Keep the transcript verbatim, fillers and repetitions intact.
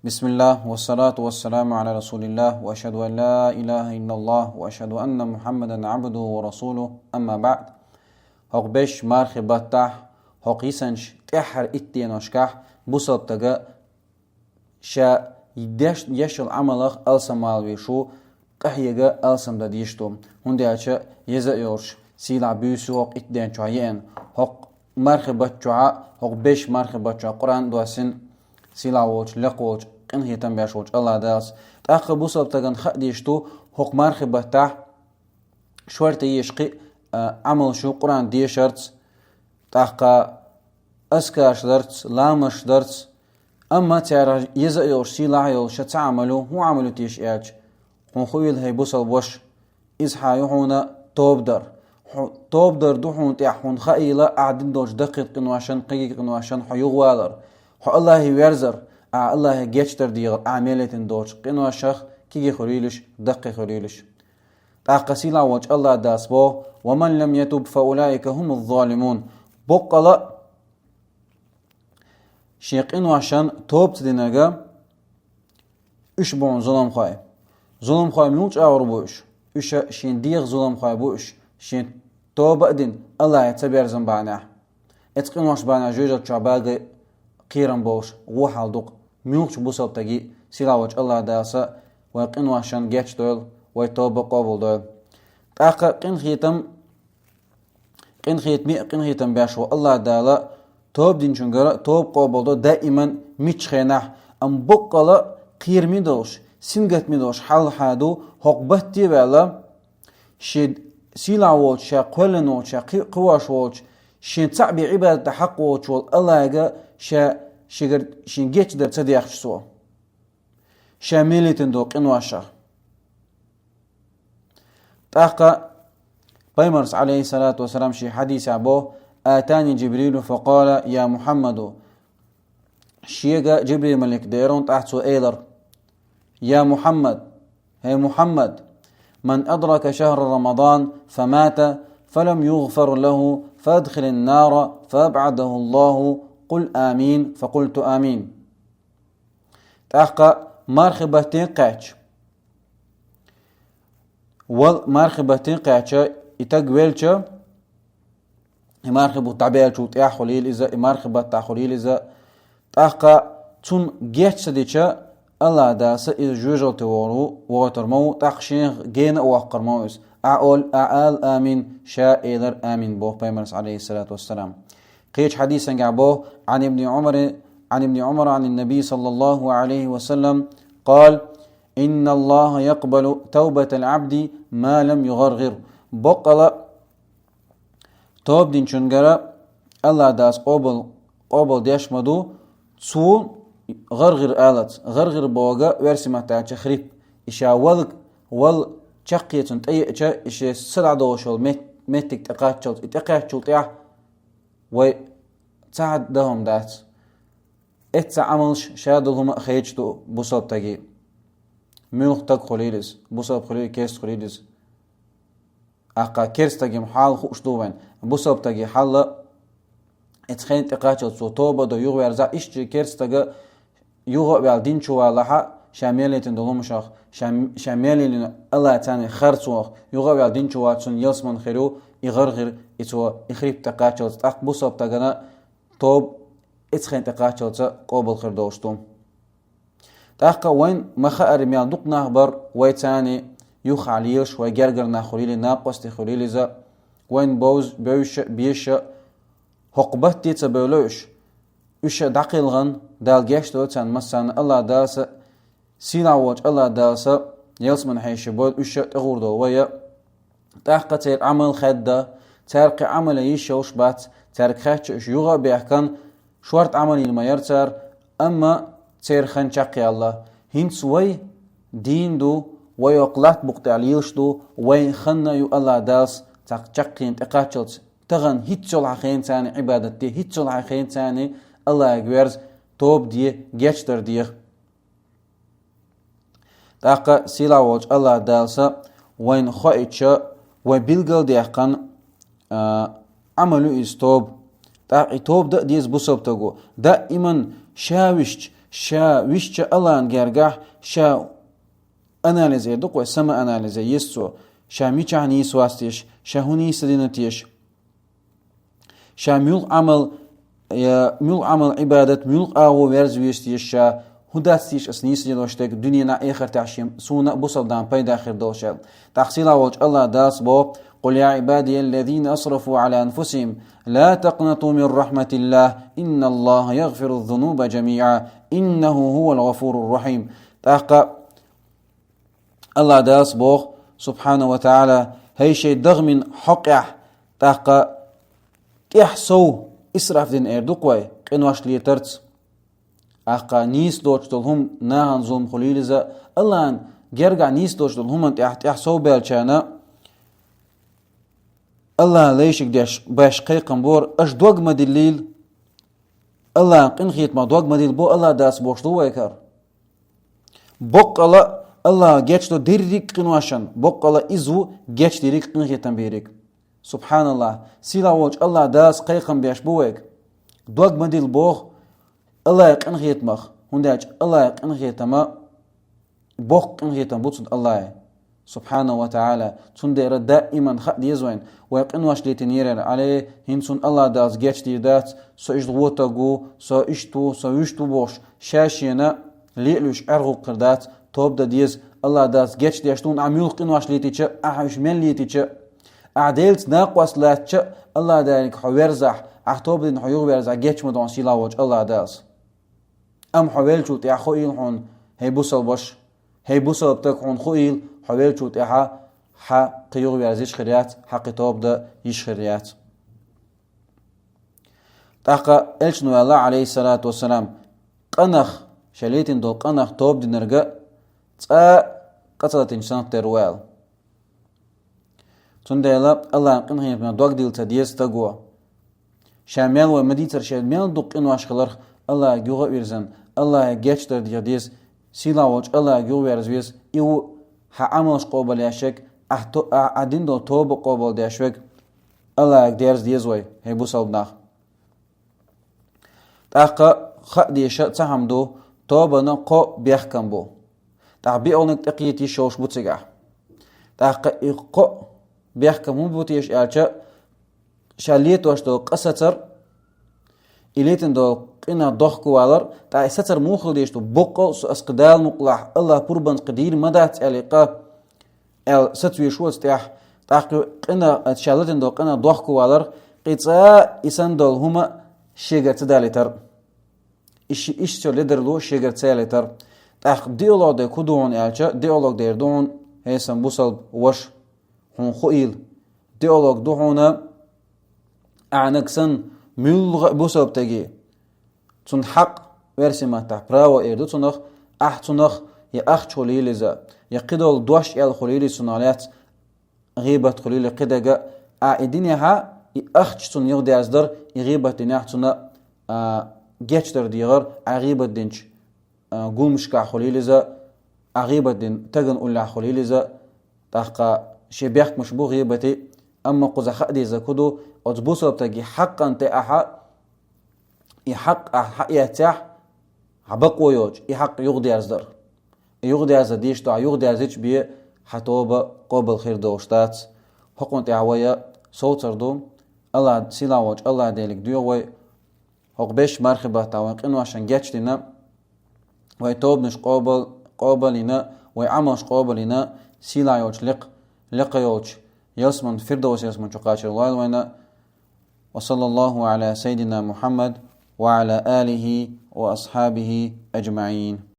بسم الله والصلاة والسلام على رسول الله وأشهد أن لا إله إلا الله وأشهد أن محمدا عبده ورسوله، أما بعد. ХӀокху беш мархи баттахь, хӀокху йисанаш тӀаьххьара итт деношкахь бусалба стага ша деш, деш йолу Ӏамалах алсамалавеш ву, къахьега алсам дан дийш ду. ХӀунда аьлча еза а йолуш, сийлахь буьйса ю хӀокху итт ден чохь еана. ХӀокху мархи бат чохь, хӀокху беш мархи бат чохь Къуръан доссина сийлахь волчу, лекха волчу, къинхетам беш волчу АллахӀ Далас. ТӀаккха бусалба стагана хаа дийш ду, хӀокху мархи баттахь шорта еш кхин а, а, Ӏамалш ю Къуръан дешарца, тӀаккха азкарш дарц, ламазаш дарц, амма цара еза а йолуш, сийлахь а йолуш, ша ца Ӏамал ю, хӀун Ӏамал ю теша аьлча, хьуна хуийла, хӀай бусалба ваша, иза хьан ю хьуна тоба дар. Хьо-, тоба дар ду хьуна тӀехь, хьуна хаийла, ахь дина долчу даккхийта къиношан, кхиги къиношан хьо юхавалар, хьо АллахӀе верзар, ахь АллахӀе гечдар дехар, ахь мел йитина долчу къиношах кхиги хуьлуьйлуш, даккхий хуьлуьйлуш. ТӀаккха сийлахь волчу АллахӀ Дас боху: «Ва ман лам ятуб, фа улаика хӀумуз-золимун». Боккъала а шен къиношан тоба ца динарг, уьш бу хьуна зуламхой. Зуламхой муьлхачу агӀор бу уьш? Уьш шен дегӀан зуламхой бу уьш, шен тоба а дина, АллахӀе ца берзан бахьанехь. Эцу къинош бахьанехь жоьжалчохь багай кхерам болуш, вон хьал дукха. Муьлххачу бусалба стаге сийлахь волчу АллахӀ Даса вайн къиношан гечдойла, вайн тоба къобалдойла. ТӀаккха къинхетам, къинхетаме а къинхетам беш ву АллахӀ Дала тоба динчуьнгара тоба къобалдо даиман миччу хенахь, амма боккъала а кхераме долуш, сингаттаме долуш хьал хьан ду, хӀокху батте а ваьлла, шен сийлахь волчу, ша кхоьллина волчу, ша кхи-, кхиош волчу, шен цхьаъ бен Ӏибадат дан хьакъ волчу волу АллахӀга ша шигара шен гечдар ца дехча цо, ша мел йитина долу къиношах. ТӀаккха Пайхамарс, Ӏалайхиссалату вассалам, шен хьадисехь боху: «Атани Джибрилу факъала: я Мухьаммаду». Шега Джибрил-малик деара, тӀаккха цо элира: «Я Мухьаммад, хӀей Мухьаммад, ман адрака шахра Рамадан, фамата, фалам югфар лаху, фадхилин нара, фабӀадаху Аллаху, къул амин». Факъулту амин. ТӀаккха мархи баттин кхаьчча, вал мархи баттин кхаьчча, и таг велча, и мархи бутт дӀабаьллачул тӀаьхьа хуьлийла иза, и мархи баттахь хуьлийла иза. ТӀаккха цунна геч ца дича, АллахӀ Даса иза жоьжалте вогӀур ву, вогӀуьйтур ма ву, тӀаккха шен гена а воккхур ма ву иза. Ахь олу, ахь ала амин, ша элира амин, боху Пайхамарс, Ӏалайхиссалату вассалам. Кхечу хьадисангахь боху: «Ӏан ибни Ӏумар, Ӏан ибни Ӏумар, Ӏан ан-Наби саллаллаху Ӏалайхи ва саллам, къал: инна Аллаха якъбалу тавбатал Ӏабди ма лам югъаргъир». Боккъала а тоба динчуьнгара АллахӀ Дас къобал, къобал деш ма ду, цо гӀаргӀир алац. ГӀаргӀир бохург версийн маттахь аьлча хрип. И ша валг, вал чаккхецунна тӀееача, и шен са дӀадолуш йолу мет-, меттиг тӀекхаччалц, и тӀекхаьччул тӀаьхьа вай ца хьадда хӀума дац. Эццахь Ӏамалш, ша долу хӀума а хедаш ду бусалба стаге. Муьлха стаг хуьлийла иза, бусалба хуьлийла, керста хуьлийла иза. Аккха керста стаге хьал хууш ду вайн. Бусалба стаге хьал а, эцу хенна тӀекхаччалц цо тоба а до, юхаверзахь, иштта керста стага юха а ваьлла дин чу валахь а, ша мел йитина долу хӀуманашах, ша, ша мел йиллина АллахӀ царна харцонах, юха а ваьлла дин чу вац, цунна ялсамани хир ю, и гӀаргӀир, и цо, и хрип тӀекхаччалц, тӀаккха бусалба стагана тоба эцу хенна тӀекхаччалца къобал хир долуш ду. ТӀаккха вайн ма-хаара мел дукха нах бар, вай царна юххехь лелаш, вай гергара нах хуьлийла, накъостий хуьлийла иза, вайн бовз-, бевзаш а, безаш а, хӀокху батте ца бевлла уьш. Уьш а дӀакхелхина, Дала гечдойла царна массарна, АллахӀ Даса, сийлахь волчу АллахӀ Даса, ялсамани хьеший бойла уьш а, тӀегӀур долу вай а. ТӀаккха церан Ӏамал хаьдда, цаьрга кхин Ӏамал ян йиш йолуш бац, цаьрга хаьттича уьш юха а баьхкина, шорта Ӏамал йина ма яра цара, амма церан хан чекхъяьлла. ХӀинца вай дийна ду, вай хӀокху латта букъа тӀехь лелаш ду, вайн хан а ю АллахӀ Дас цхьа чаккхенна тӀекхаччалц, тахана хӀинццалц хьан хенан царна Ӏибадат де, хӀинццалц хьан хенан царна АллахӀе верза, тоба де, гечдар деха. ТӀаккха сийлахь волчу АллахӀ Даса вайна хоуьйтуш, вай билгал а даьккхина, а, Ӏамал ю иза тоба. ТӀаккха и тоба дан а деза бусалба стаго. Даиман ша висча, ша висча Аллахьан гергахь ша анализ эр ду-кх вай, самоанализ е еза цо, ша мичахь нийса вац теша, ша хӀун нийса дина теша, ша муьлха Ӏамал, я, муьлха Ӏамал, Ӏибадат, муьлха агӀо верза веза теша, ша хӀун дац теша ас нийса дина дош дерг дуьненахь, эхартахь шен, суна а бусалба дана пайда хир долуш аьлла. ТӀаккха сийлахь волчу Аллахь Дала боху: «قل يا عبادي الذين أسرفوا على أنفسهم لا تقنطوا من رحمة الله إن الله يغفر الذنوب جميعا إنه هو الغفور الرحيم». ТӀаккха Аллахь Дала боху, субхьана ва таӀала: «ХӀей шайн дегӀмин хьокъехь, тӀаккха тӀехь сов, исраф дина эр ду-кх вай, къинош летарца. ТӀаккха нийса доцуш долу хӀума нахана зулам хуьлийла иза, Аллахьан гергахь нийса доцуш долу хӀуманна тӀехь, тӀехь сов баьллачарна Аллахьан лайшиг деш беш кхайкхам бора, аша дог ма диллийла, Аллахьан къинхетамах дог ма дилла», бо Аллахь Дала бохуш ду вайгара. Боккъала Аллахь гечдо дерриг а къиношна, боккъала Иза ву гечдийриг, къинхетам бийриг. Субхьаналлахь, сийлахь волчу Аллахь Дала кхайкхам беш бу вайга. Дог ма дилла боху Аллахьан къинхетамах, хӀунда аьлча Аллахьан къинхетама боккха къинхетам бу цунна Аллахьан. Субхьана ва таӀала, цундела даиман хаа деза вайна, вай къинош летийнера аьлла, хӀинца цунна Аллахь Дала гечдийр дац, со иштта вон стаг ву, со иштта ву, со вуьшта ву бохуш, ша-шена лелош Ӏер гӀуллакх хир дац, тоба дан деза, Аллахь Дала гечдеш ду хьуна, ахь муьлха къинош летийча а, ахь уьш мел летийча а, ахь Делаца накъост лаьттача а, Аллахь Далига хьо верзахь, ахь тоба дина хьо юхаверзахь, геч ма ду хьуна сийлахь волчу Аллахь Дала. Амма хьо веллачул тӀаьхьа хуийла хьуна, хӀей бусалба ваша, хӀей бусалба стаг, хьуна хуийла, хьо веллачул тӀаьхьа хьан кхин юхаверза йиш хир яц, хьан кхин тоба дан йиш хир яц. ТӀаккха Элчано аьлла, Ӏалайхиссалату вассалам, къинах, ша летийна долу къинах тоба динарг а цкъа а къа ца латийначу санна тера ву аьлла. Цундела Аллахьан къинхетамах дог дилла ца деза стага. Ша мел вай ма дийцара, шен мел дукха къинош хиларх Аллахьга юха а вирзина, Аллахье гечдар деха деза, сийлахь волчу Аллахьга юхаверза веза, И ву хьан Ӏамалш къобалъеш верг, ахь то-, ахь, ахь дина долу тоба къобалдеш верг, Аллахьга дерза деза вай, хӀей бусалба нах. ТӀаккха хаа дезаш цхьа хӀума ду, тобанан кхо бехкам бу. ТӀаккха биъолниг тӀекхета йиш йолуш бу цигахь. ТӀаккха и кхо бехкам хӀун бу теша аьлча, ша летош долу къа сацар, и летийна долу къинах дохковалар, тӀаккха и сацар муха хила дезаш ду, боккъал а со ас кхин Дала мукъалахь, Аллахь пурбанца кхин дийр ма дац аьлла и къа, аьлла сацавеш ву оцу тӀехь, тӀаккха и къина, ша латийна долу къинах дохковалар, кхин цкъа а и санна долу хӀума шегара ца далийтар. И ши-, иштта ледарло шегара ца ялийтар. ТӀаккха диъолгӀа дерг хӀун ду хьуна аьлча, диъолгӀа дерг ду хьуна, хӀей сан бусалба ваша, хьуна хуийла, диъолгӀа ду хьуна, ахьаниг санна, муьлхха а бусалба стаге, цунна хьакъ, оьрсийн маттахь право эр ду цунах, ахь цунах я ахча хуьлийла иза, я кхидолу дош аьлла хуьлийла иза цунах лаьцна, гӀийбат хуьлийла кхидерг а, ахь и динехь, и ахча цунна юхадерзадар, и гӀийбат динехь цунна, а, гечдар дехар, ахь гӀийбат динчу, а, гуламашкахь хуьлийла иза, ахь гӀийбат дина стагана уллехь хуьлийла иза, тӀаккха шен бехкамаш бу гӀийбатан, амма кхузахь хаа дезарг хӀун ду, оцу бусалба стаге хьакъан тӀе ахьа, и хьакъ ахь хьаэццехь, хьан бакъо йоцуш, и хьакъ юхадерзадар. И юхадерзар дийш ду, ахь юхадерзича бен хьан тоба къобал хир долуш дац. ХӀокхунна тӀехь вай совцар ду, Аллахь, сийлахь волчу Аллахь Делига доьху вай, хӀокху беш мархи баттахь вайн къиношна гечдина, вай тобанаш къобал-, къобалйина, вай Ӏамалш къобалйина, сийлахь йолчу лекх-, лекха йолчу ялсаман, Фирдовс ялсаман чу кхачар лойла вайна. وصلى الله على سيدنا محمد وعلى آله وأصحابه أجمعين.